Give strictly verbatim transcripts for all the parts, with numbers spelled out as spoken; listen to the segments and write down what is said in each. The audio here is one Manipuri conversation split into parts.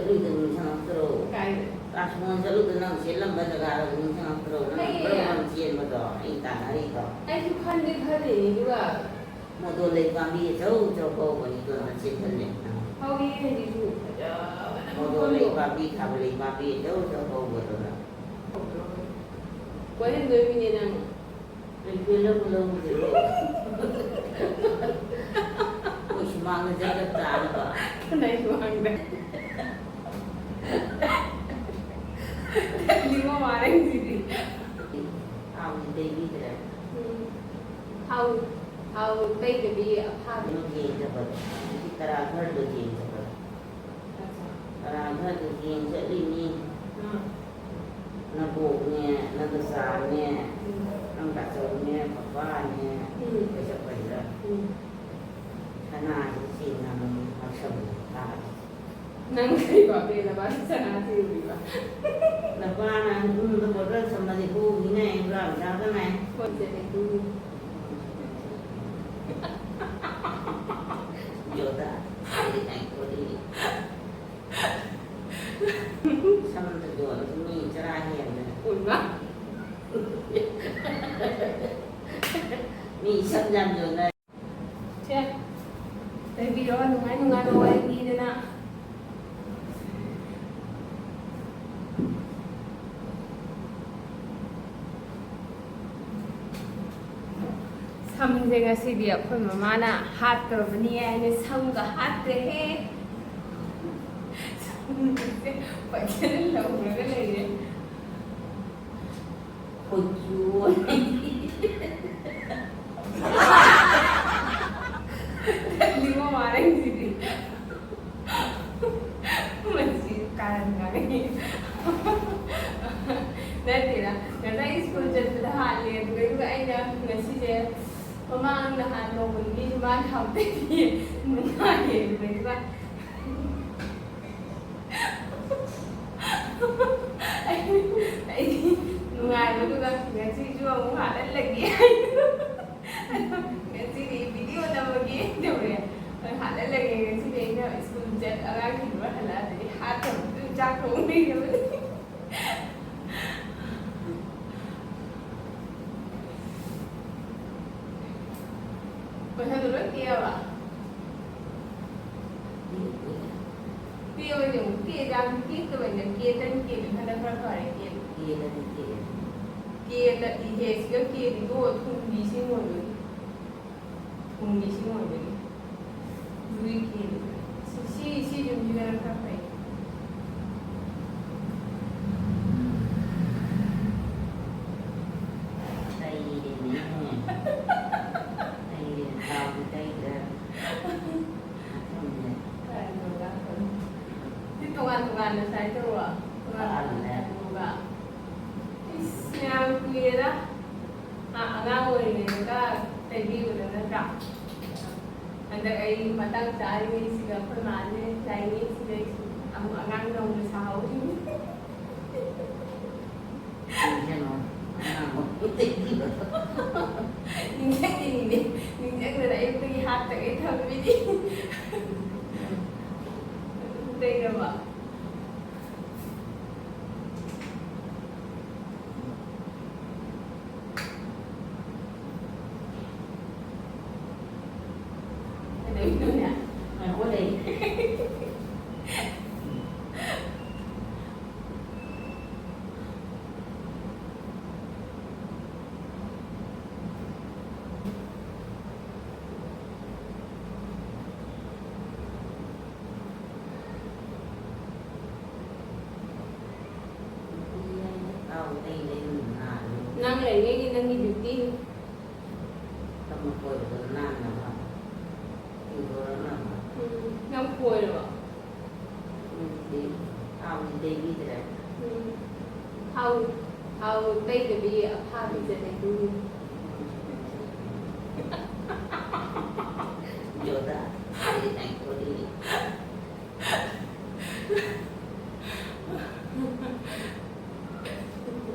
ꯆꯠꯂꯨꯗ ꯅꯤꯡꯁꯤꯡꯉꯛꯇ꯭ꯔꯣ? ꯀꯥꯏꯗ? ꯇꯥꯖ ꯃꯍꯜ ꯆꯠꯂꯨꯗ ꯅꯪ ꯆꯦꯜꯂꯝꯕ ꯖꯒꯥꯗꯣ ꯅꯤꯡꯁꯤꯡꯉꯛꯇ꯭ꯔꯣ? ꯅꯪ ꯈꯪꯉꯦ꯫ ꯀꯔꯝ ꯀꯔꯝ ꯆꯦꯟꯕꯗꯣ ꯑꯩ ꯇꯥꯟꯅꯔꯤꯗꯣ? ꯑꯩꯁꯨ ꯈꯟꯗꯤ ꯈꯜꯂꯤꯅꯦ, ꯑꯗꯨꯒ ꯃꯣꯗꯣ ꯂꯩ ꯄꯥꯝꯕꯤ ꯑꯆꯧ ꯑꯆꯧꯕ ꯍꯧꯕꯅꯤꯗꯣ ꯅꯪ ꯆꯦꯟꯁꯤꯜꯂꯦ ꯅꯪ꯫ ꯍꯧꯏ ꯍꯧꯖꯤꯛꯁꯨ ꯐꯖꯕꯅ ꯃꯣꯗꯣ ꯂꯩ ꯃꯈꯣꯟꯗꯣ꯫ ꯄꯥꯝꯕꯤ ꯊꯥꯕ ꯂꯩ ꯄꯥꯝꯕꯤ ꯑꯆꯧ ꯑꯆꯧꯕ ꯍꯧꯕꯗꯨꯗ꯫ ꯀꯣꯏꯍꯟꯗꯣꯏꯃꯤꯅꯦ ꯅꯪ꯫ ꯀꯩꯊꯦꯜ ꯑꯃ ꯂꯧꯔꯨꯁꯤꯔꯣ? ꯑꯩꯈꯣꯏ ꯁꯨꯃꯥꯡꯗ ꯖꯒꯠ ꯇꯥꯅꯕ꯫ ꯈꯨꯟꯅꯩ ꯁꯨꯃꯥꯡꯗ꯫ ꯇꯜꯂꯤꯉꯣ ꯃꯥ ꯅꯪꯁꯤꯗꯤ꯫ ꯊꯥꯎꯗꯤ ꯇꯩꯕꯤꯗ꯭ꯔꯦ꯫ ꯎꯝ꯫ ꯊꯥꯎ, ꯊꯥꯎ ꯇꯩꯗꯕꯤ ꯑꯐꯥꯕꯤ꯫ ꯀꯩꯅꯣ ꯌꯦꯡ ꯆꯠꯄꯗꯣ꯫ ꯍꯧꯖꯤꯛꯀꯤ ꯇꯔꯥ ꯈꯔꯗꯣ ꯌꯦꯡ ꯆꯠꯄꯗꯣ꯫ ꯑꯠꯆꯥ꯫ ꯀꯅꯥ ꯈꯔꯗꯤ ꯌꯦꯡ ꯆꯠꯂꯤꯅꯤ? ꯑꯥ꯫ ꯅꯕꯣꯛꯅꯦ, ꯅꯕꯆꯥꯅꯦ, ꯎꯝ꯫ ꯅꯪ ꯕꯥꯆꯧꯅꯦ, ꯄꯄꯥꯅꯦ, ꯎꯝ꯫ ꯀꯣꯏꯆꯠ ꯀꯣꯏꯆꯠ꯫ ꯎꯝ꯫ ꯁꯅꯥꯁꯤ ꯆꯦꯡ ꯑꯃꯃꯝ ꯍꯥꯞꯁꯜꯂꯨ ꯇꯥꯔꯦ꯫ ꯅꯪ ꯀꯔꯤ ꯄꯥꯝꯃꯦ? ꯅꯕꯥꯅ ꯁꯅꯥ ꯊꯤꯔꯨꯔꯤꯕ? ꯅꯄꯥꯅ ꯏꯃꯨꯡꯗ ꯕꯣꯇꯜ ꯊꯝꯃꯗꯤ ꯍꯨꯒꯤꯅꯦ, ꯍꯨꯔꯥꯟ ꯆꯥꯗꯅꯦ꯫ ꯐꯣꯟꯁꯦ ꯂꯩꯇꯦ꯫ ꯌꯣꯗꯥ, ꯑꯩ ꯂꯩꯇꯣꯔꯤ꯫ ꯁꯝꯗ ꯌꯣꯜꯂꯁꯨ ꯃꯤ ꯆꯔꯥ ꯍꯦꯟꯗꯅ꯫ ꯎꯏꯃꯥ꯫ ꯃꯤ ꯁꯝ ꯌꯥꯝ ꯌꯣꯟꯅꯔꯦ꯫ ꯁꯦ, ꯂꯩꯕꯤꯔꯣ, ꯅꯨꯡꯉꯥꯏ ꯅꯨꯡꯉꯥꯏꯕ ꯋꯥꯔꯤ ꯂꯤꯗꯅ꯫ ꯁꯝꯁꯦ ꯉꯁꯤꯗꯤ ꯑꯩꯈꯣꯏ ꯃꯃꯥꯅ ꯍꯥꯠꯇꯧꯔꯕꯅꯤ ꯍꯥꯏꯅ ꯁꯝꯒ ꯍꯥꯠꯇ꯭ꯔꯦꯍꯦ꯫ ꯁꯝꯁꯦ ꯐꯖꯅ ꯂꯧꯔꯒ ꯂꯩꯔꯦ꯫ ꯈꯨꯠꯁꯨ ꯇꯜꯂꯤꯉꯣ ꯃꯥ ꯅꯪꯁꯤꯗꯤ꯫ ꯃꯁꯤ ꯀꯥꯔꯟ ꯉꯥꯡꯉꯤ꯫ ꯅꯠꯇꯦꯗ, ꯉꯁꯥꯏ ꯁ꯭ꯀꯨꯜ ꯆꯠꯄꯗ ꯍꯥꯠꯂꯦ, ꯑꯗꯨꯒ ꯑꯩꯅ ꯉꯁꯤꯁꯦ ꯃꯃꯥꯡ ꯅꯍꯥꯟ ꯅꯣꯡꯃ ꯅꯤꯅꯤꯁꯨ ꯃꯥꯅ ꯍꯥꯞꯇꯣꯏꯅꯤ ꯅꯨꯡꯉꯥꯏꯌꯦ ꯑꯗꯨꯃꯥꯏꯅ꯫ ꯑꯩ, ꯑꯩ ꯅꯨꯡꯉꯥꯏꯕꯗꯨꯗ ꯉꯁꯤꯁꯨ ꯑꯃꯨꯛ ꯍꯥꯠꯍꯜꯂꯒꯦ꯫ ꯉꯁꯤꯗꯤ video ꯅꯝꯃꯒꯦ ꯇꯧꯔꯦ꯫ ꯑꯗꯨ ꯍꯥꯠꯍꯜꯂꯒꯦ ꯉꯁꯤꯗꯤ ꯑꯩꯅ ꯁ꯭ꯀꯨꯜ ꯆꯠ ꯑꯉꯥꯡꯁꯤꯡꯗꯣ ꯍꯜꯂꯛꯑꯗꯤ ꯍꯥꯠꯄ ꯆꯥꯛ ꯊꯣꯡ ꯂꯩꯔꯕꯅꯤ꯫ ꯀꯣꯏꯁꯟꯗꯨ ꯂꯣꯏ ꯄꯤꯔꯕ? ꯄꯤꯕꯅꯤ ꯑꯃꯨꯛ ꯄꯤꯔꯦ, ꯌꯥꯝ ꯄꯤꯛꯇꯕꯅꯤꯅ ꯀꯦꯗꯅꯤ ꯀꯦꯗꯅꯤ ꯍꯟꯗꯛ ꯈꯔ ꯐꯔꯦ ꯀꯦꯗꯅꯤ꯫ ꯀꯦꯗꯅꯤ ꯀꯦꯗꯅꯤ꯫ ꯀꯦꯗ ꯏꯍꯦ ꯁꯤꯒ ꯀꯦꯗꯤꯗꯣ ꯊꯨꯝꯒꯤ ꯏꯁꯤꯡ ꯑꯣꯏꯕꯒꯤ꯫ ꯊꯨꯝꯒꯤ ꯏꯁꯤꯡ ꯑꯣꯏꯕꯒꯤ꯫ ꯑꯗꯨꯒꯤ ꯀꯦꯗꯅꯤ꯫ ꯁꯤ, ꯁꯤ, ꯁꯤ ꯌꯨꯝꯁꯤꯅ ꯈꯔ ꯐꯩ꯫ ꯇꯩꯔꯤꯅꯦ꯫ ꯇꯩꯔꯤꯅꯦ, ꯊꯥꯎꯗꯤ ꯇꯩꯗ꯭ꯔꯦ꯫ ꯁꯤ ꯇꯣꯉꯥꯟ ꯇꯣꯉꯥꯟꯅ ꯁꯨꯃꯥꯏꯅ ꯇꯧꯔꯣ꯫ ꯇꯣꯉꯥꯟ ꯇꯣꯉꯥꯟꯅ ꯇꯧꯔꯒ꯫ ꯏꯁ, ꯌꯥꯝ ꯀꯨꯏꯔꯦꯗ꯫ ꯑ-, ꯑꯉꯥꯡ ꯑꯣꯏꯔꯤꯉꯩꯗꯒ ꯇꯩꯕꯤꯕꯗꯣ ꯅꯠꯇ꯭ꯔꯥ? ꯍꯟꯗꯛ ꯑꯩ ꯃꯇꯥꯡ ꯆꯥꯔꯤꯉꯩꯁꯤꯗ ꯑꯩꯈꯣꯏ ꯃꯥꯅꯦ ꯂꯥꯏꯅꯤꯡꯁꯤꯗ ꯑꯩꯁꯨ ꯑꯃꯨꯛ ꯑꯉꯥꯡ ꯅꯧꯅ ꯁꯥꯍꯧꯔꯤꯅꯤ꯫ ꯅꯤꯡꯁꯤꯡꯉꯣ, ꯑꯉꯥꯡ ꯑꯣꯏꯔꯤꯉꯩꯗꯒꯤ꯫ ꯅꯤꯡꯁꯤꯡꯉꯤꯅꯤꯅꯦ꯫ ꯅꯤꯡꯁꯤꯡꯗꯅ ꯑꯌꯨꯛꯇꯒꯤ ꯍꯥꯠꯇꯒꯩ ꯊꯝꯃꯤꯅꯤ꯫ ꯑꯗꯨꯝ ꯂꯩꯔꯕ? ꯀꯩꯗꯧꯔꯤꯅꯣꯅꯦ? ꯉꯥꯏꯈꯣ ꯂꯩ꯫ ꯅꯪ ꯂꯩꯔꯤꯉꯩꯒꯤ ꯅꯪꯒꯤ duty꯫ ꯎꯝ, ꯅꯪ ꯈꯣꯏꯔꯕ? ꯎꯝ, ꯊꯥꯎꯗꯤ ꯇꯩꯕꯤꯗ꯭ꯔꯦ꯫ ꯎꯝ, ꯊꯥꯎ, ꯊꯥꯎ ꯇꯩꯗꯕꯤ ꯑꯐꯥꯕꯤꯗꯅꯦ ꯑꯗꯨꯒꯤ꯫ ꯖꯣꯗꯥ, ꯑꯩ ꯇꯥꯏꯀꯣꯔꯤ꯫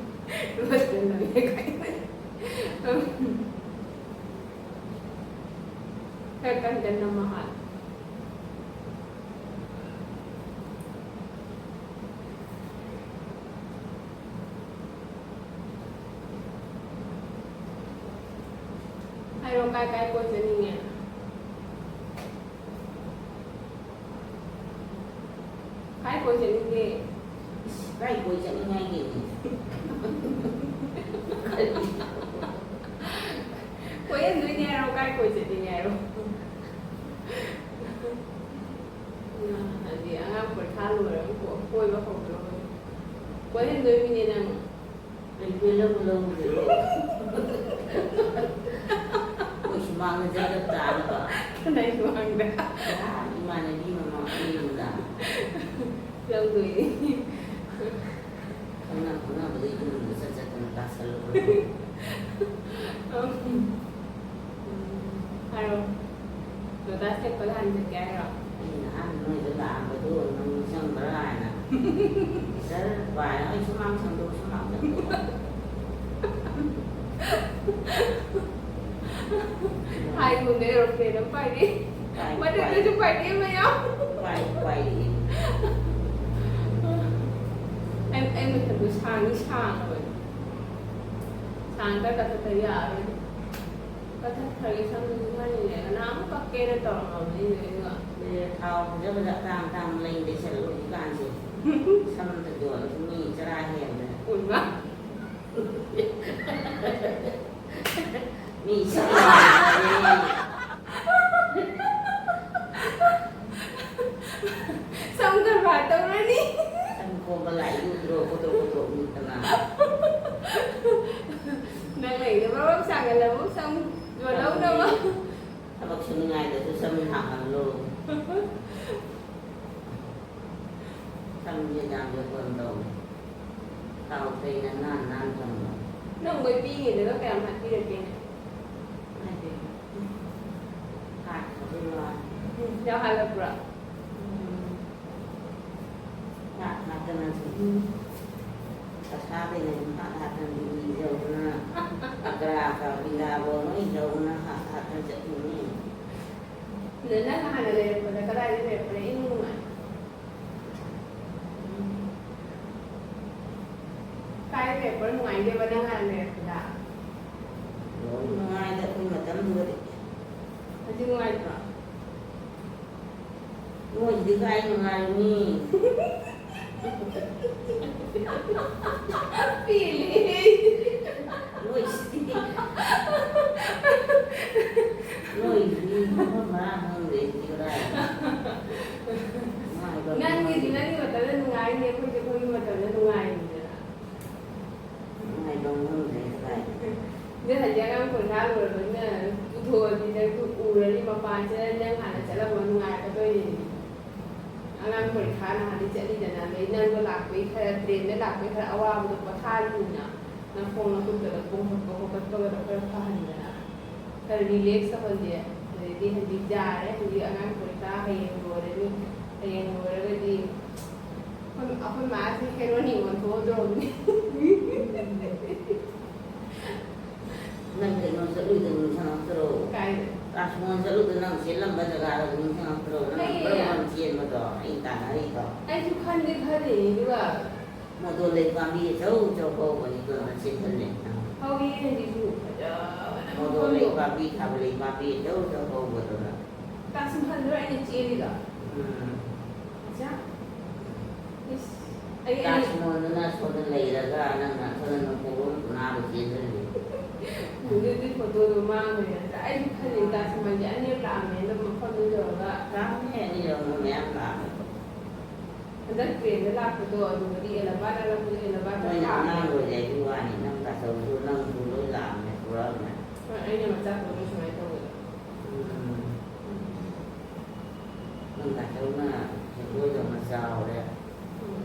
ꯈꯔ ꯀꯟ ꯀꯟꯅ ꯃꯍꯥꯜ꯫ ꯀꯥꯏ ꯀꯥꯏ ꯀꯣꯏ ꯆꯠꯅꯤꯡꯉꯦ? ꯀꯥꯏ ꯀꯣꯏ ꯆꯠꯅꯤꯡꯒꯦ? ꯏꯁ, ꯀꯥꯏ ꯀꯣꯏ ꯆꯠꯅꯤꯡꯉꯥꯏꯒꯦ? ꯀꯣꯏꯍꯟꯗꯣꯏꯅꯦ ꯍꯥꯏꯔꯣ, ꯀꯥꯏ ꯀꯣꯏ ꯆꯠꯅꯤꯡꯉꯦ ꯍꯥꯏꯔꯣ? ꯎꯝ, ꯍꯥꯏꯗꯤ ꯑꯉꯥꯡ ꯄꯔꯤꯈꯥ ꯂꯣꯏꯔꯒ ꯀꯣ-, ꯀꯣꯏꯕ ꯍꯧꯗꯣꯔꯕꯅꯤ꯫ ꯀꯣꯏꯍꯟꯗꯣꯏꯅꯤꯅꯦ ꯅꯪ꯫ ꯑꯩ ꯀꯣꯏ ꯂꯧꯕ ꯂꯧꯕꯗꯨꯔꯣ? ꯑꯩꯈꯣꯏ ꯁꯨꯃꯥꯡꯗ ꯆꯠꯂ ꯇꯥꯅꯕ꯫ ꯀꯅꯥꯏ ꯁꯨꯃꯥꯡꯗ? ꯑꯥ, ꯏꯃꯥꯟꯅꯕꯤ ꯃꯃꯥꯡ ꯑꯅꯤꯗꯨꯗ꯫ ꯂꯧꯗꯣꯏꯅꯤ꯫ ꯈꯪꯅ ꯈꯪꯅꯕꯗ ꯌꯨꯝꯗ ꯆꯠ ꯆꯠꯇꯅ ꯇꯥꯁꯜꯂꯨꯔꯦ꯫ ꯎꯝ꯫ ꯍꯥꯏꯔꯣ꯫ ꯂꯣꯇꯥꯁ ꯇꯦꯝꯄꯜ ꯍꯥꯟꯅ ꯆꯠꯀꯦ ꯍꯥꯏꯔꯣ? ꯑꯩꯅ ꯑꯍꯥꯟꯕ ꯅꯣꯏꯗ ꯂꯥꯛꯑꯝꯕꯗꯣ ꯅꯪ ꯅꯤꯡꯁꯤꯡꯕ꯭ꯔꯥ ꯍꯥꯏꯅ꯫ ꯁꯤꯁꯇꯔ ꯄꯥꯏ, ꯑꯩ ꯁꯨꯃꯥꯡ ꯁꯪꯗꯣꯛ, ꯁꯨꯃꯥꯡ ꯁꯪꯗꯣꯛ꯫ ꯍꯥꯏꯒꯨꯝꯗ ꯑꯦꯔꯣꯄ꯭ꯂꯦꯟ ꯑꯃ ꯄꯥꯏꯔꯤ꯫ ꯄꯥꯏ, ꯃꯊꯛꯇꯁꯨ ꯄꯥꯏ꯫ ꯄꯥꯏꯔꯤ ꯑꯃ ꯌꯥꯎ꯫ ꯄꯥꯏ, ꯄꯥꯏꯔꯤ꯫ ꯑꯩ, ꯑꯩ ꯃꯊꯛꯇꯣ ꯁꯥꯡꯗꯤ ꯁꯥꯡꯉꯕꯅꯤ꯫ ꯁꯥꯡ ꯈꯔ ꯀꯛꯊꯠꯇ ꯌꯥꯔꯔꯣꯏ꯫ ꯀꯛꯊꯠꯈ꯭ꯔꯒꯦ ꯁꯝꯗꯨꯁꯨ ꯈꯔ ꯌꯦꯡꯉꯒ꯫ ꯅꯍꯥꯟꯃꯨꯛ ꯀꯛꯀꯦꯅ ꯇꯧꯔꯝꯃꯕꯅꯤꯅꯦ ꯑꯩꯒ꯫ ꯑꯦ, ꯊꯥꯎ ꯐꯖ ꯐꯖ ꯑꯇꯥꯡ ꯑꯇꯥꯡꯕ ꯂꯩ ꯂꯩꯁꯜꯂꯨ ꯍꯧꯖꯤꯛꯀꯥꯟꯁꯦ꯫ ꯁꯝꯗ ꯌꯣꯜꯂꯁꯨ ꯃꯤ ꯆꯔꯥ ꯍꯦꯟꯗꯅ꯫ ꯎꯏꯃꯥ꯫ ꯃꯤ ꯁꯛ ꯌꯥꯝꯕꯅꯦ꯫ ꯁꯝ ꯀꯔꯕꯥꯔ ꯇꯧꯔꯅꯤ꯫ ꯁꯝ ꯈꯣꯝꯕ ꯂꯥꯛꯏ ꯎꯗ꯭ꯔꯣ? ꯀꯣꯇ꯭ꯔꯣꯛ ꯀꯣꯇ꯭ꯔꯣꯛ ꯅꯤꯛꯇꯅ꯫ ꯅꯪ ꯂꯩꯅ ꯃꯔꯣꯟ ꯁꯥꯒꯠꯂꯕꯨ ꯁꯝ ꯌꯣꯜꯍꯧꯅꯕ꯫ ꯊꯕꯛ ꯁꯨꯅꯤꯡꯉꯥꯏꯗꯁꯨ ꯁꯝ ꯍꯥꯡꯍꯜꯂꯨ꯫ ꯁꯝꯁꯦ ꯌꯥꯝ ꯖꯣꯇꯣꯟ ꯇꯧ꯫ ꯊꯥꯎ ꯇꯩꯅ ꯅꯥꯟ ꯅꯥꯟ ꯊꯝꯃꯨ꯫ ꯅꯪ ꯃꯣꯏ ꯄꯤꯔꯤꯉꯩꯗꯒ ꯀꯌꯥꯝ ꯍꯥꯞꯄꯤꯔꯛꯀꯦ? ꯍꯥꯏꯗꯤ, ꯍꯥꯠꯈ꯭ꯔꯕꯩ ꯋꯥꯅꯤ꯫ ꯎꯝ, ꯌꯥꯝ ꯍꯥꯜꯂꯛꯄ꯭ꯔꯥ? ꯎꯝ꯫ ꯍꯥꯠ ꯍꯥꯠꯇꯅ ꯁꯨꯝ꯫ ꯎꯝ꯫ ꯑꯁꯥꯗꯩꯅ ꯁꯨꯝ ꯍꯥꯠ ꯍꯥꯠꯇꯅ ꯗꯤꯜꯂꯤ ꯌꯧꯗꯅ, ꯑꯒ꯭ꯔꯥꯒ ꯕꯤꯂꯥꯕꯧ ꯂꯣꯏ ꯌꯧꯗꯅ ꯍꯥꯠ ꯍꯥꯠꯇꯅ ꯆꯠꯂꯤꯅꯤ꯫ ꯑꯗ ꯅꯪ ꯍꯥꯟꯅ ꯂꯩꯔꯛꯄꯗ ꯀꯗꯥꯏꯗ ꯂꯩꯔꯛꯄꯅ ꯏꯅꯨꯡ ꯅꯨꯡꯉꯥꯏ? ꯀꯥꯏꯗ ꯂꯩꯔꯛꯄꯅ ꯅꯨꯡꯉꯥꯏꯒꯦꯕ ꯅꯪ ꯍꯥꯟꯅ ꯂꯩꯔꯛꯄꯗ? ꯂꯣꯏ ꯅꯨꯡꯉꯥꯏꯗ, ꯑꯩꯈꯣꯏ ꯃꯇꯝꯗꯨ ꯅꯨꯡꯉꯥꯏꯇ꯭ꯔꯣ? ꯅꯣꯏꯁꯤꯗꯤ ꯀꯥꯏ ꯅꯨꯡꯉꯥꯏꯔꯨꯅꯤ? ꯄꯦꯜꯂꯦ꯫ ꯅꯣꯏꯁꯤꯗꯤ꯫ ꯅꯣꯏꯁꯤꯗꯤ ꯃꯐꯝ ꯃꯔꯥꯡ ꯈꯪꯗꯦ, ꯁꯤꯗꯤ ꯀꯗꯥꯏꯗ? ꯅꯨꯡꯉꯥꯏꯕ ꯅꯪꯒꯤꯗꯤ ꯅꯪꯒꯤ ꯃꯇꯝꯗ ꯅꯨꯡꯉꯥꯏꯅꯤ, ꯑꯩꯈꯣꯏꯗꯤ ꯑꯩꯈꯣꯏꯒꯤ ꯃꯇꯝꯗ ꯅꯨꯡꯉꯥꯏꯅꯤꯗꯅ꯫ ꯅꯨꯡꯉꯥꯏꯕ ꯈꯪꯗꯦ ꯀꯗꯥꯏꯗ꯫ ꯅꯪ ꯍꯧꯖꯤꯛ ꯑꯉꯥꯡ ꯄꯔꯤꯈꯥ ꯂꯣꯏꯔꯕꯅꯤꯅ ꯄꯨꯊꯣꯛꯑꯗꯤ ꯅꯪꯁꯨ ꯎꯔꯅꯤ, ꯃꯄꯥꯟꯁꯤꯗ ꯅꯪ ꯍꯥꯟꯅ ꯆꯠꯂꯝꯃ ꯅꯨꯡꯉꯥꯏꯔꯛꯀꯗꯣꯏꯅꯦ꯫ ꯑꯉꯥꯡ ꯄꯔꯤꯈꯥ ꯅꯍꯥꯟꯗꯩ ꯆꯠꯂꯤꯗꯅ, ꯑꯗꯩ ꯅꯪꯗꯣ ꯂꯥꯛꯄꯩ ꯈꯔ, ꯇ꯭ꯔꯦꯟꯗ ꯂꯥꯛꯄꯩ ꯈꯔ ꯑꯋꯥꯕꯗꯣ ꯄꯣꯊꯥꯔꯤꯅꯤꯅ, ꯅꯪ ꯈꯣꯡ ꯅꯈꯨꯠꯀꯗꯣ ꯄꯣꯝꯈꯠꯄ ꯈꯣꯀꯠꯄꯒꯗꯣ ꯈꯔ ꯐꯍꯟꯗꯅ, ꯈꯔ relax ꯇꯧꯍꯟꯁꯦ꯫ ꯑꯗꯩꯗꯤ ꯍꯧꯖꯤꯛ ꯌꯥꯔꯦ, ꯍꯧꯖꯤꯛ ꯑꯉꯥꯡ ꯄꯔꯤꯈꯥ ꯍꯌꯦꯡ ꯂꯣꯏꯔꯅꯤ, ꯍꯌꯦꯡ ꯂꯣꯏꯔꯒꯗꯤ ꯑꯩꯈꯣꯏ, ꯑꯩꯈꯣꯏ ꯃꯥꯁꯦ ꯍꯦꯔꯣꯅꯤ ꯑꯣꯟꯊꯣꯛꯑꯗ꯭ꯔꯣꯕꯅꯤ꯫ ꯅꯪ ꯀꯩꯅꯣ ꯆꯠꯂꯨꯏꯗꯣ ꯅꯤꯡꯁꯤꯡꯉꯛꯇ꯭ꯔꯣ? ꯀꯥꯏꯗ? ꯇꯥꯖ ꯃꯍꯜ ꯆꯠꯂꯨꯗꯣ ꯅꯪ ꯆꯦꯜꯂꯝꯕ ꯖꯒꯥꯗꯣ ꯅꯤꯡꯁꯤꯡꯉꯛꯇ꯭ꯔꯣ? ꯅꯪ ꯍꯩꯌꯦ꯫ ꯀꯔꯝ ꯀꯥꯟ ꯆꯦꯟꯕꯗꯣ ꯑꯩ ꯇꯥꯟꯅꯔꯤꯗꯣ? ꯑꯩꯁꯨ ꯈꯟꯗꯤ ꯈꯜꯂꯤꯅꯦ, ꯑꯗꯨꯒ ꯃꯣꯗꯣ ꯂꯩ ꯄꯥꯝꯕꯤ ꯑꯆꯧ ꯑꯆꯧꯕ ꯍꯧꯕꯅꯤ, ꯑꯗꯨꯅ ꯆꯦꯟꯍꯜꯂꯦ ꯅꯪ꯫ ꯍꯧꯋꯤ ꯍꯧꯖꯤꯛꯁꯨ ꯐꯖꯕꯅ ꯃꯣꯗꯣ ꯂꯩ ꯃꯐꯝꯗꯣ꯫ ꯄꯥꯝꯕꯤ ꯊꯥꯕ, ꯂꯩ ꯄꯥꯝꯕꯤ ꯑꯆꯧ ꯑꯆꯧꯕ ꯍꯧꯕꯗꯨꯅ꯫ ꯇꯥꯖ ꯃꯍꯜꯗꯨꯔꯣ ꯑꯩꯅ ꯆꯦꯜꯂꯤꯗꯣ? ꯎꯝ꯫ ꯑꯆꯥ꯫ ꯏꯁ, ꯑꯩ, ꯑꯩ ꯇꯥꯖ ꯃꯍꯜꯗꯨꯅ ꯁꯣꯝꯗ ꯂꯩꯔꯒ ꯅꯪꯅ ꯁꯣꯝꯗ ꯅꯣꯡꯄꯣꯛꯂꯣꯝ ꯎꯅꯥꯗ ꯆꯦꯟꯖꯜꯂꯤ꯫ ꯑꯗꯨꯗꯤ ꯐꯣꯇꯣꯗꯣ ꯃꯥꯡꯈ꯭ꯔꯦ꯫ ꯑꯩꯁꯨ ꯈꯜꯂꯤ ꯇꯥꯖ ꯃꯍꯜꯁꯦ ꯑꯅꯤꯔꯛ ꯂꯥꯛꯑꯝꯃꯦ, ꯑꯗꯨꯝ ꯃꯐꯝꯗꯨ ꯌꯧꯔꯒ ꯂꯥꯛꯑꯝꯃꯦ, ꯑꯅꯤꯔꯛ ꯑꯃ ꯃꯌꯥꯝ ꯂꯥꯛꯑꯝꯃꯦ꯫ ꯍꯟꯗꯛ ꯇ꯭ꯔꯦꯟꯗ ꯂꯥꯛꯄꯗꯣ ꯑꯗꯨꯗꯗꯤ ꯑꯦꯂꯥꯕꯥꯠ ꯑꯅꯛꯄꯗ ꯑꯦꯂꯥꯕꯥꯠꯇ ꯅꯣꯏꯅ ꯈꯥꯝꯃꯦ꯫ ꯑꯉꯥꯡ ꯑꯣꯏꯔꯤꯉꯩꯒꯤ ꯋꯥꯅꯤ, ꯅꯪ ꯇꯥꯆꯧꯁꯨ ꯅꯪꯁꯨ ꯂꯣꯏ ꯂꯥꯛꯑꯝꯃꯦ, ꯄꯨꯔꯛꯑꯝꯃꯦ꯫ ꯍꯣꯏ, ꯑꯩꯅ ꯃꯆꯥ ꯄꯣꯛꯄ ꯁꯨꯃꯥꯏꯅ ꯇꯧꯕꯗꯣ꯫ ꯎꯝ꯫ ꯅꯪ ꯇꯥꯆꯧꯅ ꯁꯦꯟꯗꯣꯏꯗꯧꯅ ꯆꯥꯎꯔꯦ꯫ ꯎꯝ꯫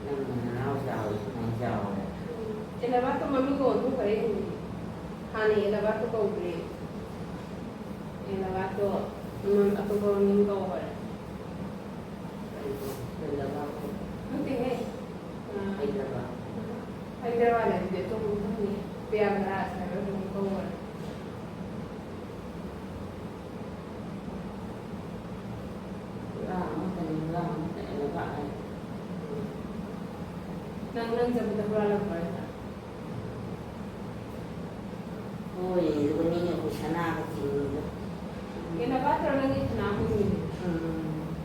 ꯅꯪꯅ ꯅꯅꯥꯎ ꯆꯥꯎꯔꯦ, ꯁꯨꯃꯥꯏꯅ ꯆꯥꯎꯔꯦ꯫ ꯎꯝ꯫ ꯑꯦꯂꯥꯕꯥꯠꯇꯣ ꯃꯃꯤꯡꯒ ꯑꯣꯟꯊꯣꯛꯈꯔꯦ ꯍꯧꯖꯤꯛ꯫ ꯍꯥꯟꯅ ꯑꯦꯂꯥꯕꯥꯠꯇꯣ ꯀꯧꯗ꯭ꯔꯦ꯫ ꯑꯦꯂꯥꯕꯥꯠꯇꯣ, ꯎꯝ, ꯑꯇꯣꯞꯄ ꯃꯃꯤꯡ ꯀꯧꯈꯔꯦ꯫ ꯀꯔꯤ ꯀꯧ-, ꯀꯩ ꯂꯩꯕꯥꯛ ꯀꯧ-, ꯅꯠꯇꯦꯍꯦ꯫ ꯑ, ꯍꯩꯗ꯭ꯔꯕꯥꯗ꯫ ꯍꯥꯏꯗ꯭ꯔꯕꯥꯗ ꯍꯥꯏꯗꯨꯗꯤ ꯑꯇꯣꯞꯄ ꯃꯐꯝꯅꯤ꯫ ꯄ꯭ꯔꯌꯥꯒꯔꯥꯖ ꯍꯥꯏꯕ꯭ꯔꯥ ꯀꯩꯅꯣꯝ ꯀꯧꯕꯅꯦ꯫ ꯄꯨꯔꯥ ꯑꯃꯠꯇꯅꯤ, ꯄꯨꯔꯥ ꯑꯃꯠꯇꯅꯤ ꯂꯩꯕꯥꯛ ꯍꯥꯏ꯫ ꯅꯪ, ꯅꯪ ꯆꯠꯄꯗ ꯍꯨꯔꯥꯜꯂꯛꯄ꯭ꯔꯥ ꯍꯥꯏꯁꯦ? ꯍꯣꯏ, ꯑꯗꯨꯒ ꯃꯤꯅ ꯑꯩꯈꯣꯏ ꯁꯅꯥꯒ ꯆꯤꯡꯉꯤꯗꯣ꯫ ꯀꯩꯅꯣ ꯕꯥꯠꯇ꯭ꯔꯣ ꯅꯪꯒꯤ ꯁꯅꯥ ꯍꯨꯟꯕꯤꯗꯣ? ꯎꯝ꯫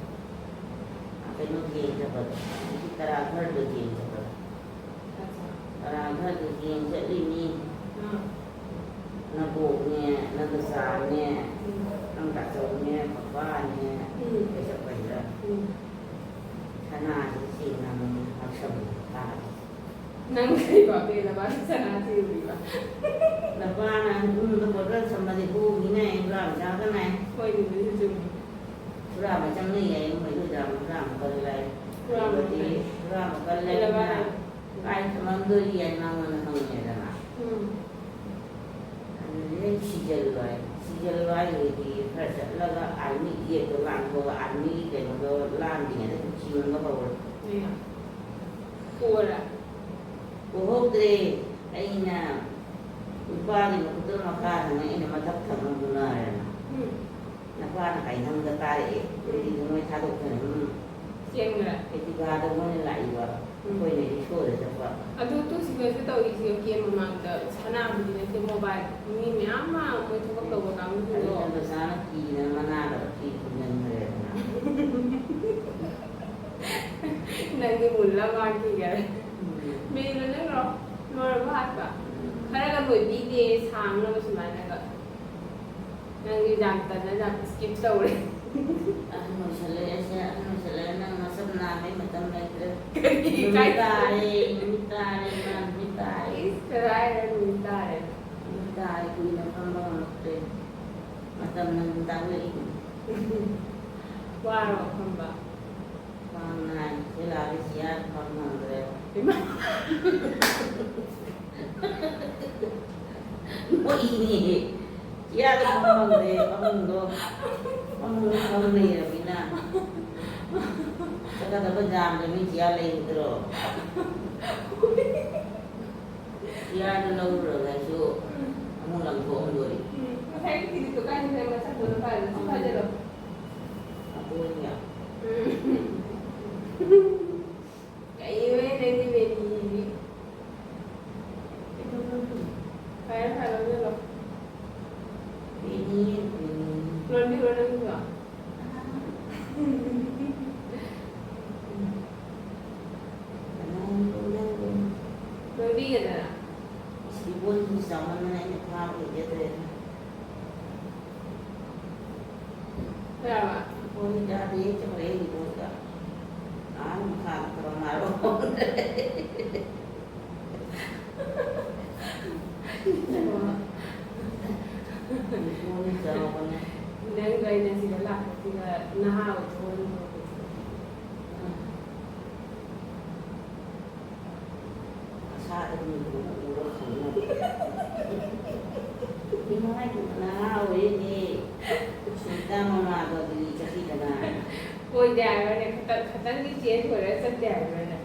ꯀꯩꯅꯣ ꯌꯦꯡ ꯆꯠꯄꯗꯣ, ꯍꯧꯖꯤꯛꯀꯤ ꯇꯔꯥ ꯈꯔꯗꯣ ꯌꯦꯡ ꯆꯠꯄꯗꯣ꯫ ꯑꯠꯆꯥ꯫ ꯇꯔꯥ ꯈꯔꯗꯣ ꯌꯦꯡ ꯆꯠꯂꯤꯅꯤ꯫ ꯑꯥ꯫ ꯅꯕꯣꯛꯅꯦ, ꯅꯗꯣꯆꯥꯅꯦ, ꯎꯝ꯫ ꯅꯪ ꯇꯥꯆꯧꯅꯦ, ꯄꯄꯥꯅꯦ, ꯎꯝ꯫ ꯀꯩꯁꯛ ꯀꯩꯗ꯫ ꯎꯝ꯫ ꯁꯅꯥꯁꯤ ꯆꯦꯡ ꯑꯃꯃꯝ ꯍꯥꯞꯆꯜꯂꯒ ꯊꯥꯔꯦ꯫ ꯅꯪ ꯀꯩ ꯄꯥꯝꯃꯦ? ꯅꯄꯥꯗꯤ ꯁꯅꯥ ꯊꯤꯔꯨꯔꯤꯕ? ꯅꯄꯥꯅ ꯏꯃꯨꯡꯗ ꯕꯣꯇꯜ ꯊꯝꯃꯗꯤ ꯍꯨꯈꯤꯅꯦ, ꯍꯨꯔꯥꯟꯕ ꯆꯥꯒꯅꯦ꯫ ꯍꯣꯏꯅꯦ, ꯑꯗꯨꯁꯨ ꯆꯨꯝꯃꯤ꯫ ꯍꯨꯔꯥꯟꯕ ꯆꯪꯅꯩ ꯍꯥꯏꯌꯦ, ꯃꯣꯏ ꯑꯗꯨ ꯑꯣꯖꯥ ꯍꯨꯔꯥꯟꯕ ꯀꯜꯂꯦ ꯍꯥꯏ꯫ ꯍꯨꯔꯥꯟꯕ ꯑꯗꯨꯗꯤ ꯀꯜꯂꯦ꯫ ꯍꯨꯔꯥꯟꯕ ꯀꯜꯂꯦ ꯀꯜꯂꯦ ꯍꯥꯏꯅ ꯍꯥꯏ꯫ ꯀꯥꯏ ꯊꯝꯃꯝꯗꯣꯔꯤ ꯍꯥꯏꯅ ꯃꯉꯣꯟꯗ ꯍꯪꯉꯦꯗꯅ꯫ ꯎꯝ꯫ ꯑꯗꯨꯗꯤ ꯅꯪ ꯁꯤꯖꯜꯂꯣ ꯍꯥꯏ꯫ ꯁꯤꯖꯜꯂꯣ ꯍꯥꯏꯗꯨꯗꯤ ꯈꯔ ꯆꯠꯂꯒ ꯑꯥꯔꯃꯤ ꯒꯦꯠꯇꯣ ꯂꯥꯟꯊꯣꯛꯑꯒ ꯑꯥꯔꯃꯤꯒꯤ ꯀꯩꯅꯣꯗꯣ ꯂꯥꯟꯗ꯭ꯔꯤꯉꯩꯗ ꯑꯗꯨꯝ ꯆꯤꯡꯕ ꯍꯧꯔꯣ꯫ ꯎꯝ꯫ ꯄꯣꯔꯦ꯫ ꯄꯣꯍꯧꯗ꯭ꯔꯦ꯫ ꯑꯩꯅ ꯅꯨꯄꯥꯒꯤ ꯃꯈꯨꯠꯇ ꯃꯈꯥ ꯊꯪꯉ ꯑꯩꯅ ꯃꯊꯛ ꯊꯪꯉ ꯃꯨꯅꯔꯦꯅ꯫ ꯎꯝ꯫ ꯅꯄꯥꯅ ꯀꯥꯏꯅꯪꯗ ꯀꯥꯔꯛꯑꯦ꯫ ꯑꯗꯨꯗꯤ ꯃꯣꯏ ꯊꯥꯗꯣꯛꯇꯅ ꯑꯗꯨꯝ ꯆꯦꯟꯈ꯭ꯔꯦ꯫ ꯑꯦꯛꯇꯤꯚꯥꯗ ꯃꯣꯏꯅ ꯂꯥꯛꯏꯕ꯫ ꯎꯝ꯫ ꯑꯩꯈꯣꯏꯅ ꯏꯁꯣꯔꯗ ꯆꯠꯄ꯫ ꯑꯗꯨ ꯇꯨ ꯁꯤꯒꯔꯁꯦ ꯇꯧꯔꯤꯁꯦ ꯒꯦꯝ ꯃꯃꯥꯡꯗ ꯁꯅꯥꯕꯨꯗꯤ ꯅꯠꯇꯦ, ꯃꯣꯕꯥꯏꯜ꯫ ꯃꯤ ꯃꯌꯥꯝ ꯑꯃ ꯃꯣꯏ ꯊꯕꯛ ꯇꯧꯕ ꯀꯥꯡꯕꯨꯁꯤꯡꯗꯣ꯫ ꯑꯗꯨꯅ ꯅꯆꯥꯅ ꯀꯤꯗꯅ ꯃꯅꯥꯒ ꯐꯤ ꯄꯨꯟꯁꯤꯟꯈ꯭ꯔꯦꯗꯅ꯫ ꯅꯪꯗꯤ ꯃꯨꯜꯂ ꯃꯥꯡꯈꯤꯒꯔꯦ꯫ ꯎꯝ꯫ ꯃꯦꯔꯤꯜ ꯅꯪꯔꯣ? ꯂꯣꯏꯔꯕꯣ ꯍꯥꯠꯄ? ꯎꯝ꯫ ꯈꯔꯒ ꯂꯣꯏꯕꯤꯗꯦ, ꯁꯥꯡꯅꯕ ꯁꯨꯃꯥꯏꯅꯒ꯫ ꯅꯪꯗꯤ ꯌꯥꯝ ꯇꯟꯅ ꯌꯥꯝ skip ꯇꯧꯔꯦ꯫ ꯑꯍꯟ ꯑꯣꯏꯁꯜꯂꯛꯑꯦ, ꯑꯁꯦ ꯑꯍꯟ ꯑꯣꯏꯁꯜꯂꯛꯑꯦ, ꯅꯪ ꯅꯁꯝ ꯅꯥꯟꯕꯩ ꯃꯇꯝ ꯂꯩꯇ꯭ꯔꯦ꯫ ꯀꯔꯤ ꯅꯨꯃꯤꯠ ꯀꯥꯏ ꯇꯥꯔꯦ, ꯅꯨꯃꯤꯠ ꯇꯥꯔꯦ, ꯏꯃꯥ, ꯅꯨꯃꯤꯠ ꯇꯥꯔꯦ꯫ ꯏꯁ, ꯀꯗꯥꯏꯗ ꯅꯨꯃꯤꯠ ꯇꯥꯔꯦ? ꯅꯨꯃꯤꯠ ꯇꯥꯔꯦ, ꯀꯨꯏꯅ ꯐꯝꯕ ꯉꯝꯃꯛꯇ꯭ꯔꯦ꯫ ꯃꯇꯝꯅ ꯑꯗꯨꯝ ꯇꯥꯛꯂꯛꯏꯅꯤ꯫ ꯋꯥꯔꯕ ꯐꯝꯕ? ꯈ꯭ꯋꯥꯡ ꯅꯥꯏ꯫ ꯁꯤ ꯂꯥꯛꯑꯗꯤ ꯆꯤꯌꯥꯔ ꯐꯝ ꯉꯝꯗ꯭ꯔꯦ꯫ ꯏꯃꯥ! ꯅꯣꯛꯏꯅꯦ꯫ ꯆꯤꯌꯥꯔꯗ ꯐꯝ ꯉꯝꯗ꯭ꯔꯦ, ꯐꯃꯨꯡꯗꯣ꯫ ꯐꯃꯨꯡꯗ ꯐꯝ ꯂꯩꯔꯕꯅꯤꯅ꯫ ꯆꯠꯀꯗꯕ ꯖꯥꯝꯗ ꯃꯤ ꯆꯤꯌꯥꯔ ꯂꯩꯒꯗ꯭ꯔꯣ? ꯆꯤꯌꯥꯔꯗꯣ ꯂꯧꯔꯨꯔꯒꯁꯨ ꯑꯃꯨꯛ ꯂꯪꯊꯣꯛꯑꯝꯗꯣꯔꯤ꯫ ꯎꯝ, ꯉꯁꯥꯏꯒꯤ ꯀꯤꯂꯤꯞꯇꯣ ꯀꯥꯏꯗ ꯂꯩꯔꯝꯕ? ꯆꯠꯄꯗꯣ ꯐꯔꯦ, ꯁꯤ ꯐꯥꯖꯤꯜꯂꯣ꯫ ꯑꯗꯨꯅꯦ꯫ ꯎꯝ꯫ ꯀꯩꯅꯣꯍꯦ ꯅꯪꯒꯤ ꯕꯦꯅꯤꯁꯤꯗꯤ? ꯐꯔꯦ, ꯐꯔꯦ, ꯂꯧꯁꯤꯜꯂꯣ꯫ ꯕꯦꯅꯤ, ꯕꯦꯅꯤ꯫ ꯏꯕꯣꯟꯗꯨ ꯆꯥꯎꯃꯟꯗꯅ ꯑꯩꯅ ꯐꯥꯕ ꯍꯩꯖꯗ꯭ꯔꯦꯗ꯫ ꯀꯌꯥꯕ? ꯏꯕꯣꯟꯗꯤ ꯆꯥꯗꯦ, ꯆꯥꯎꯔꯛꯑꯦ ꯏꯕꯣꯟꯗ꯫ ꯑꯥ ꯃꯈꯥꯗ ꯇꯧꯔ ꯃꯥꯜꯂꯣ꯫ ꯏꯕꯣꯟꯗꯤ ꯆꯥꯎꯕꯅꯦ꯫ ꯅꯪꯒ ꯑꯩꯅ ꯁꯤꯗ ꯂꯥꯛꯄꯁꯤꯒ ꯅꯍꯥ ꯑꯣꯏꯊꯣꯛꯑꯅꯤ꯫ ꯃꯁꯥꯗ ꯃꯤꯡꯗꯨꯅ ꯎꯔ ꯈꯪꯅꯕ꯫ ꯏꯃꯥꯏ, ꯅꯍꯥ ꯑꯣꯏꯔꯤꯅꯦ꯫ ꯁꯨꯅꯤꯇꯥ ꯃꯃꯥꯗꯣ ꯗꯤꯜꯂꯤ ꯆꯠꯈꯤꯗꯅ꯫ ꯑꯣꯏꯗꯦ ꯍꯥꯏꯕ꯭ꯔꯅꯦ? ꯈꯇꯪ, ꯈꯇꯪꯗꯤ change ꯑꯣꯏꯔꯒ ꯆꯠꯇꯦ ꯍꯥꯏꯕ꯭ꯔꯅꯦ?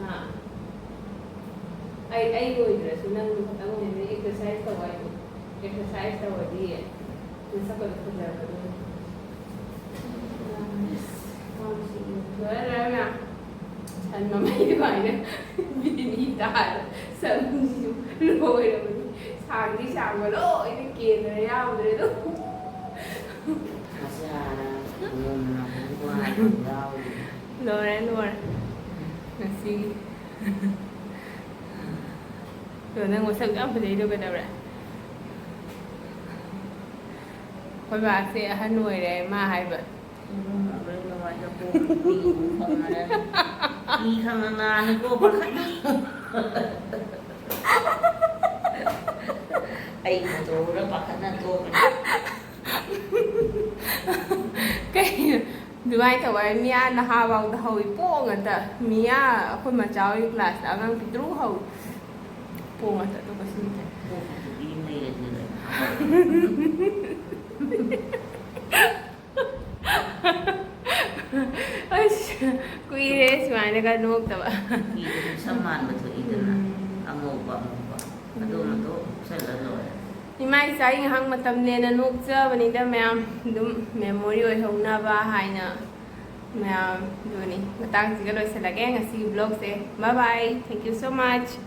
ꯑꯥ꯫ ꯑꯩ, ꯑꯩ ꯑꯣꯏꯗ꯭ꯔꯁꯨ ꯅꯪꯗꯣ ꯈꯇꯪ ꯑꯣꯏꯅ exercise ꯇꯧ ꯍꯥꯏꯗꯣ꯫ Exercise ꯇꯧꯔꯗꯤ ꯅꯁꯛꯀꯗꯣ ꯐꯖꯔꯛꯀꯗꯣꯏꯅꯤ꯫ ꯂꯣꯏꯔꯦ, ꯂꯣꯏꯔꯦ ꯃꯌꯥꯝ꯫ ꯁꯟ ꯃꯃꯩ ꯑꯗꯨꯃꯥꯏꯅ ꯕꯤꯅꯤ ꯇꯥꯔꯦ꯫ ꯁꯝꯁꯤꯁꯨ ꯂꯣꯏꯔꯕꯅꯤ꯫ ꯁꯥꯡꯗꯤ ꯁꯥꯡꯕ ꯂꯣꯏꯅ ꯀꯦꯟꯗꯅ ꯌꯥꯎꯗ꯭ꯔꯦ ꯑꯗꯨꯝ꯫ ꯃꯁꯤ ꯍꯥꯟꯅ ꯅꯣꯡꯃ ꯅꯣꯡꯃꯒꯤ ꯋꯥ ꯍꯥꯏꯕ ꯌꯥꯎꯔꯤ꯫ ꯂꯣꯏꯔꯦ, ꯂꯣꯏꯔꯦ꯫ ꯉꯁꯤꯒꯤ꯫ ꯑꯗꯣ ꯅꯪ ꯃꯁꯛ ꯌꯥꯝ ꯐꯖꯩꯗꯣ ꯀꯩꯗꯧꯔꯦ? ꯑꯩꯈꯣꯏ ꯕꯥꯁꯦ ꯑꯍꯟ ꯑꯣꯏꯔꯦ ꯃꯥ ꯍꯥꯏꯕ꯫ ꯏꯕꯨꯡꯉꯣ, ꯂꯣꯏ ꯅꯨꯡꯉꯥꯏꯖ ꯄꯣꯛꯄ ꯄꯤ ꯈꯪꯉꯅ ꯄꯥꯈꯠꯅ꯫ ꯑꯩ ꯐꯣꯇꯣ ꯎꯔ ꯄꯥꯈꯠꯅ ꯇꯣꯛꯈ꯭ꯔꯦ꯫ ꯀꯩꯅꯣ? ꯑꯗꯨꯃꯥꯏꯅ ꯇꯧꯕ ꯍꯥꯏ, ꯃꯤꯌꯥ ꯅꯍꯥꯐꯥꯎꯗ ꯍꯧꯋꯤ, ꯄꯣꯛ ꯉꯥꯛꯇ꯫ ꯃꯤꯌꯥ ꯑꯩꯈꯣꯏ ꯃꯆꯥ ꯍꯣꯏ class ꯇ ꯑꯉꯥꯡ ꯄꯤꯛꯇ꯭ꯔꯨ ꯍꯧꯋꯤ꯫ ꯄꯣꯛ ꯉꯥꯛꯇ, ꯑꯇꯣꯞꯄ ꯁꯤꯟꯗ꯭ꯔꯦ꯫ ꯄꯣꯛꯄꯗꯨꯗꯤ ꯂꯩꯔꯦ ꯑꯗꯨꯗ꯫ ꯑꯁ, ꯀꯨꯏꯔꯦ ꯁꯨꯃꯥꯏꯅꯒ ꯅꯣꯛꯇꯕ꯫ ꯀꯨꯏꯔꯦ, ꯁꯝ ꯃꯥꯟꯕ ꯊꯣꯛꯏꯗꯅ꯫ ꯎꯝ꯫ ꯑꯉꯧꯕ, ꯑꯉꯧꯕ꯫ ꯑꯗꯨ ꯎꯝ꯫ ꯃꯇꯣꯛ ꯎꯞꯁꯜꯂ ꯂꯣꯏꯔꯦ꯫ ꯏꯃꯥ ꯏꯆꯥꯒꯤ ꯉꯥꯏꯍꯥꯛ ꯃꯇꯝꯅꯦꯅ ꯅꯣꯛꯆꯕꯅꯤꯗ ꯃꯌꯥꯝ, ꯑꯗꯨꯝ memory ꯑꯣꯏꯍꯧꯅꯕ ꯍꯥꯏꯅ ꯃꯌꯥꯝ꯫ ꯑꯗꯨꯅꯤ, ꯃꯇꯥꯡꯁꯤꯒ ꯂꯣꯏꯁꯤꯜꯂꯒꯦ ꯉꯁꯤꯒꯤ vlog say. Bye bye, thank you so much꯫